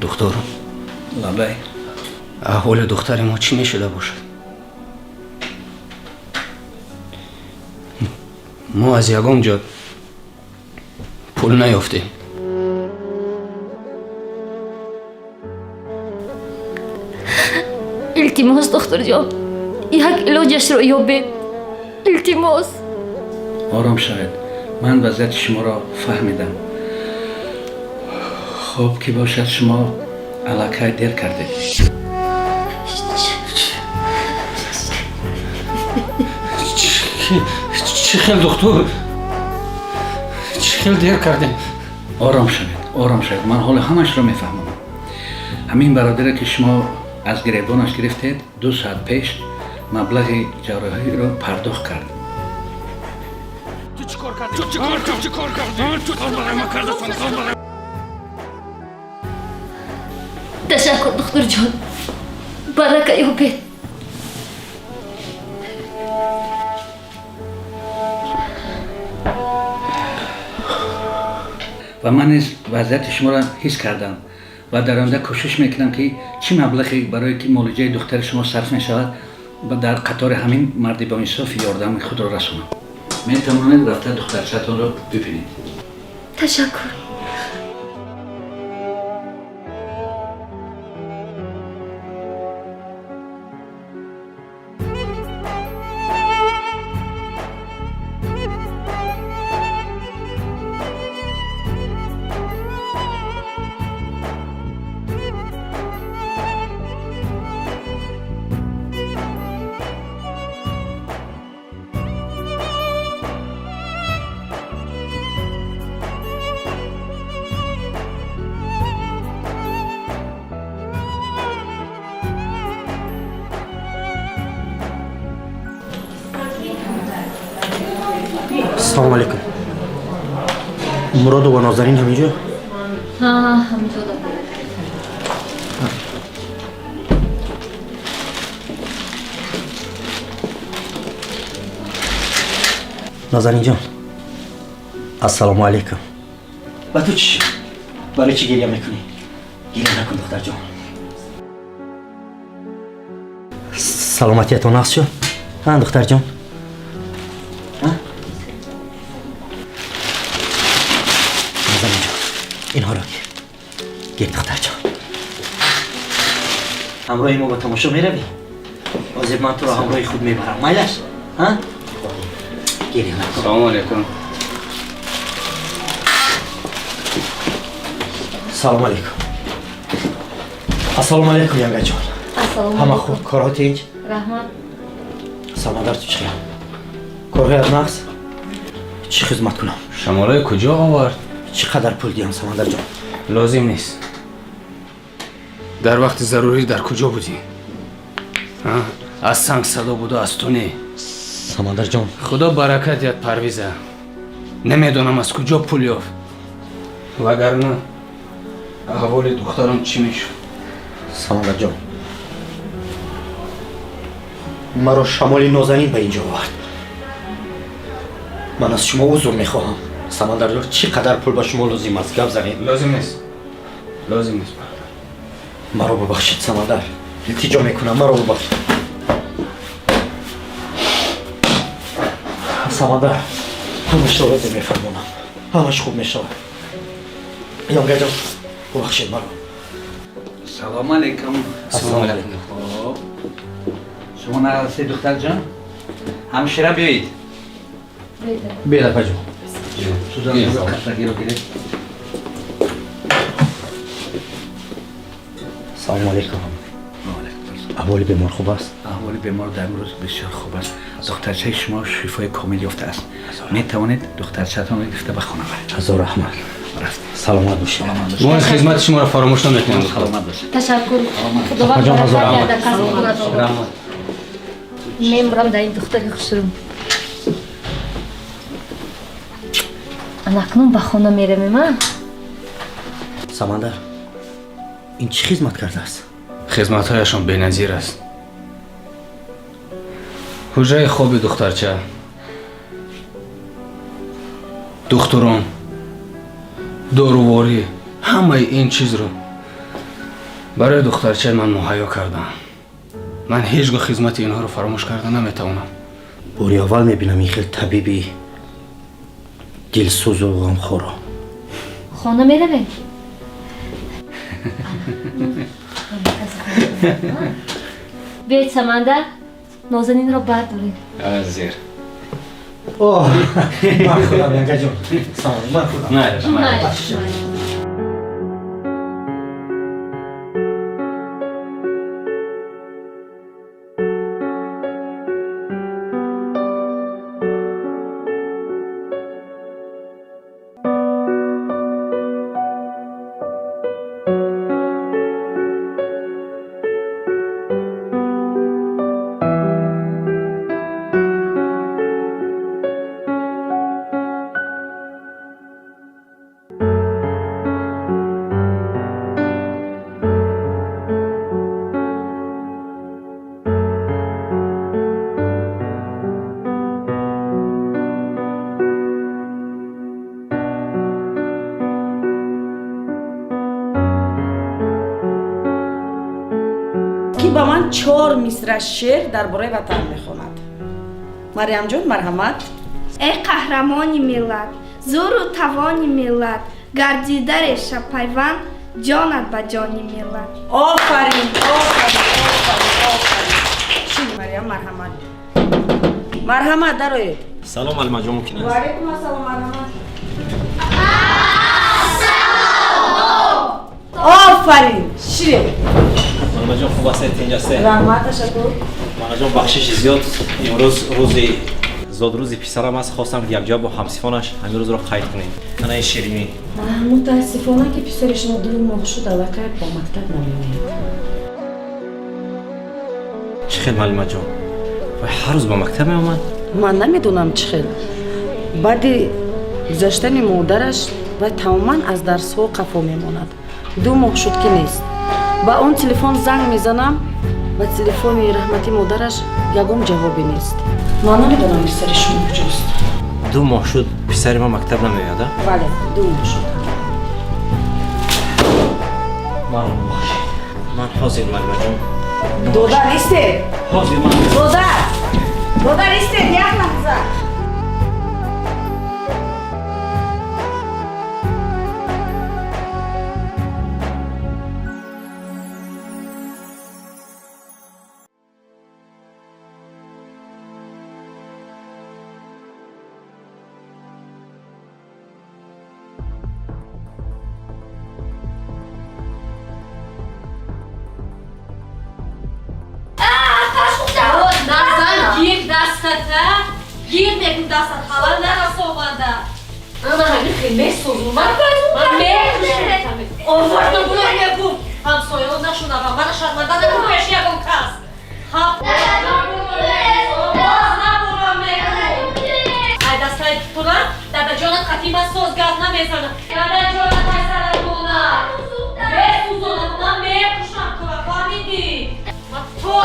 Духтур, лабай. Аҳволи духтари мо чӣ мешуда бошад? Мо аз ягон ҷо пул наёфтем. Илтимос, духтурҷон, як илоҷашро ёбед. Илтимос. Ором шавед, ман вазъияти шуморо фаҳмидам. Хуб ки бошад, шумо аллакай дер кардед. Чӣ хел, духтур, чӣ хел дер кардем? Ором шавед, ором шавед, ман ҳоло ҳамашро мефаҳмам. Ҳамин бародаре ки шумо аз гиребонаш гирифтед, 2 соат пеш маблағи ҷарроҳиро пардохт кард. Ту чӣ кор кардӣ? Ту чӣ кор кардӣ? Чӣ кор кардӣ? Ту кор барои ма кардасан, кор барои. Ташаккур, духтурҷон, барака ёбед. Ва ман низ вазъияти шуморо ҳис кардам ва дар оянда кӯшиш мекунам, ки чӣ маблағе барое ки муолиҷаи духтари шумо сарф мешавад, дар қатори ҳамин марди боинсоф ёрдами худро расонам. Метавонед рафта духтарчатонро бибинед. Ташаккур. Салому алейкум. Муродова Нозанин ҳаминҷо? Ҳа, ҳаминҷо. Нозанинҷон, ассалому алейкум. Ба ту чӣ? Барои чӣ гиря мекунӣ? Гиря накун, духтарҷон. Саломатиятон нақс шуд, ҳа, духтарҷон? Нозанинҷон, инҳоро гир, гир, духтарҷон. Ҳамроҳи мо ба тамошо меравӣ? Ҳозир ман туро ҳамроҳи худ мебарам, майлаш? Ҳа, гиря накун. Салому алейкум. Салому алейкум. Ассалому алейкум, янгаҷон. Ассалому Ҳама алейкум. хуб, корҳо тинҷ? Раҳмат. Самандар, ту чӣ хел, корҳоят нағз? Чӣ хизмат кунам? Шамолаи куҷо овард? Чӣ қадар пул диҳам, Самандарҷон? Лозим нест. Дар вақти зарурӣ дар куҷо будӣ? Аз санг садо буду, аз ту не. Самандарҷон. Худо баракат диҳад Парвиза. Намедонам, аз куҷо пул ёфт, вагарна аҳволи духтарам чӣ мешуд? Самандарҷон, маро шамоли нозанин ба инҷо овард. Ман аз шумо узр мехоҳам, Самандарҷон. Чӣ қадар пул ба шумо лозим аст, гап занед. Лозим нест, лозим нест, бародар. Маро бубахшед, Самандар, илтиҷо мекунам, маро бубахшед. Самандар, ҳамашро розӣ мефармонам, ҳамаш хуб мешавад. Ёнгаҷон, бубахшед маро. Салому алейкум. Ассалому алейкум. Хуб, шумо нарасед, духтарҷон? Ҳамшира, биёед. Биёед, апаҷон. Сузан қатрагиро гиред. Салому алейкум. Аҳволи бемор хуб аст? Аҳволи бемор дар имрӯз бисёр хуб аст. Духтарчаи шумо шифои комил ёфтааст. Метавонед духтарчаатонро гирифта ба хона баред. Ҳазор раҳмат. Рафтем. Саломат бошед. Мо ин хизмати шуморо фаромӯш намекунем. Саломат бошед. Ташаккур, худованд Апаҷон, ҳазор баракат раҳмат. диҳад касби худатон. Раҳмат. Мемурам дар ин духтари хушрӯ. Анакнун ба хона меравем, а? Самандар, ин чӣ хизмат кардааст? Хизматҳояшон беназир аст. Ҳуҷраи хоби духтарча, духтурон, доруворӣ, ҳамаи ин чизро Барои духтарчаи ман муҳайё кардам. Ман ҳеҷ гоҳ хизмати инҳоро фаромӯш карда наметавонам. Бори аввал мебинам ин хел табиби дилсӯзу ғамхоро. Хона меравем? Биёед, Самандар, Нозанинро бардоред. Зер. Ман худам, янгаҷон. Салом, ман худам. Майли. Ба ман 4 мисра шеър дар бораи ватан мехонад. Марьямҷон, марҳамат. Эй қаҳрамони миллат, зӯру тавони миллат, гардида реша пайванд, ҷонат ба ҷони миллат. Офарин, офарин, офарин, офарин. Шин, Марьям, марҳамат. Марҳамат, дароед. Салом, Алимаҷон, мумкин аст? Ва алайкум ассалом, марҳамат. Офарин, ширин. Манаҷон, хуб ҳастед, тинҷ ҳастед? Раҳмат, ташаккур. Манаҷон, бахшиши зиёд, имрӯз рӯзи зодрӯзи писарам аст, хостам ки якҷоя бо ҳамсифонаш ҳамин рӯзро қайд кунем. Ана ин ширинӣ. Мутаассифона, ки писари шумо 2 моҳ шуд, аллакай ба мактаб намеояд. Чӣ хел, Малимаҷон? Вай ҳар рӯз ба мактаб меомад? Ман намедонам чӣ хел. Баъди гузаштани модараш вай тамоман аз дарсҳо қафо мемонад. 2 моҳ шуд, ки нест. Ба он телефон занг мезанам, ба телефони раҳмати модараш ягон ҷавобе нест. Ман намедонам писари шумо куҷост. 2 моҳ шуд писари ман мактаб намеояд, а? Бале, 2 моҳ шуд. Маро бубахшед. Ман ҳозир, Малимаҷон. Додар, истед! Ҳозир ман. Додар! Додар, истед, як лаҳза. Гир мекун дастат, халал нарасованда. Ана ҳамин хел месозум. Ман мекушам. Овардам буро мегум. Ҳамсоён нашунавам. Мана шарманда накун пеши ягон кас. Боз набурам мекун. Ай дастаи тура дадаҷонат қатъи ман соз гап намезанам. Дадаҷонат ай саратона. Месӯзонам, ман мекушам тура, фаҳмидӣ? Ман то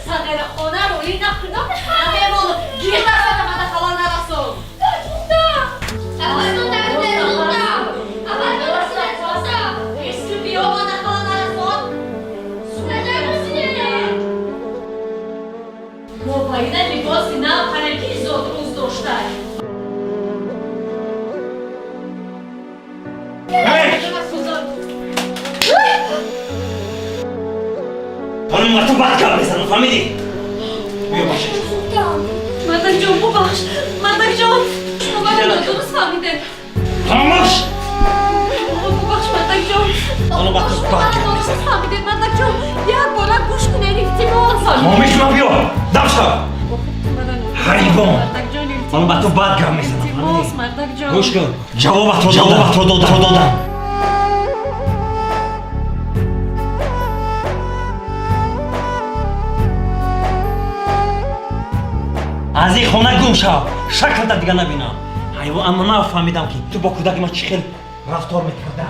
сағира хона рӯӣ накунам, намемонам. Гир дастата, мана халал нарасон. Мобайна либоси нав ҳараки зодрӯз доштай. Хонум, ма ту бад гап мезанам, фаҳмидӣ? Биё бахшиш. Мардакҷон, бубахш. Мардакҷон, шумо маро нодуруст фаҳмидед. Хомӯш! Бубахш, Мардакҷон. Хонум, ба ту бад гап мезанам. Фаҳмидед, Мардакҷон. Як бора гӯш кунед, илтимос. Хомӯш, ма биё. Дам шав. Ҳайвон. Хонум, ба ту бад гап мезанам. Илтимос, Мардакҷон. Гӯш кун. Ҷавобатро додам. Аз ин хона гум шав, шаклта дига набинам. Ҳайвон, аммо нафаҳмидам, ки ту бо кӯдаки ман чӣ хел рафтор мекарда.